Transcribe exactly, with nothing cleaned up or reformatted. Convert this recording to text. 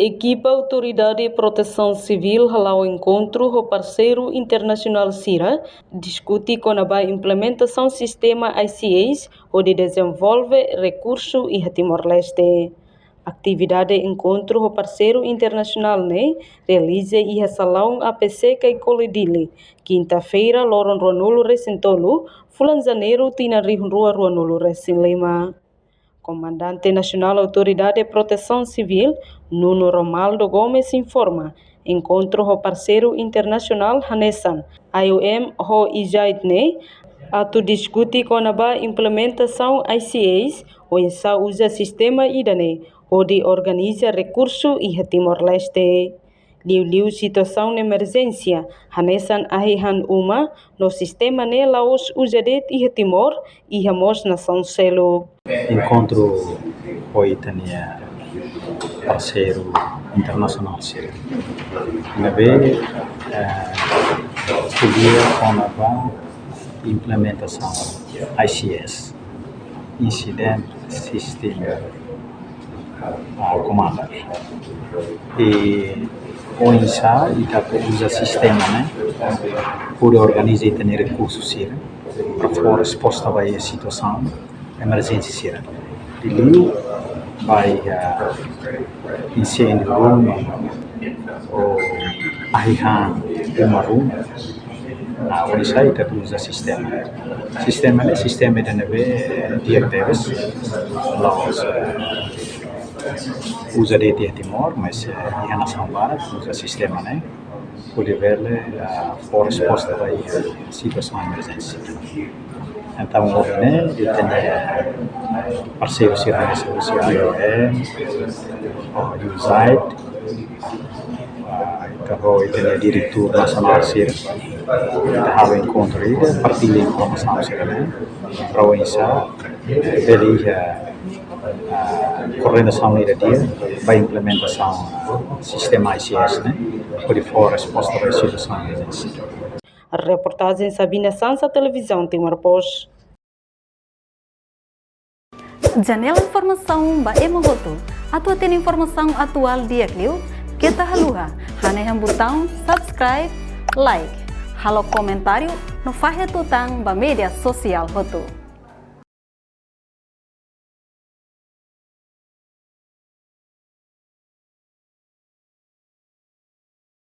Ekipa Autoridade Protesaun Sivíl hala'o enkontru ho parseiru internasionál sira, diskute kona-ba implementasaun sistema I C S hodi dezenvolve rekursu iha Timor-Leste. Atividade enkontru ho parseiru internasionál ne'e realiza iha salaun A P C Caicoli Dili, kinta-feira, loron ruanulu resin tolu, fulan Janeiru, tinan rihun rua ruanulu resin lima. Komandante Nasionál Autoridade Protesaun Sivíl, Nuno Romaldo Gomes, informa, enkontru ho parseiru internasionál hanesan I O M ho U S A I D ne'e atu diskute kona-ba implementasaun I C S, oinsá uza sistema ida-ne'e hodi organiza rekursu iha Timor-Leste. Liuliu situasaun emerjénsia, hanesan ahi han uma, no sistema ne'e la'ós uza de'it iha Timor, iha mós nasaun seluk. Enkontru ho ita-nia parseiru internasionál sira. Ne'ebé, eh, ko'alia kona-ba implementasaun I C S, Incident System, ah, Commander. I oinsá ita atu uza sistema ne'e hodi organiza ita-nia rekursu sira para fó resposta ba iha situasaun emerjénsia sira. Liuliu ba iha, ah, inséndiu ruma, ou ahi han uma ruma, ah, oinsá ita atu uza sistema. Sistema ne'e, sistema ida ne'ebé di'ak tebes, la'ós, eh, uza de'it iha Timor, mas, eh, iha nasaun barak uza sistema ne'e hodi bele, ah, fó resposta ba iha situasaun emerjénsia. Entaun, ohin ne'e, ita-nia parseiru sira hanesan husi I O M, U S A I D, ah, ita ho ita-nia diretór nasionál sira, ita halo enkontru ida, partilla informasaun sira-ne'e, para oinsá bele iha, ah, koordenasaun ida di'ak ba implementasaun sistema I C S ne'e, hodi fó resposta ba situasaun emerjénsia. Reportajen Sabina Sansa, Televizaun Timor Post. Janela informasaun ba ema hotu. Atu hatene informasaun atuál di'ak liu, keta haluha hanehan butaun subscribe, like, halo komentáriu no fahe tutan ba média sosiál hotu.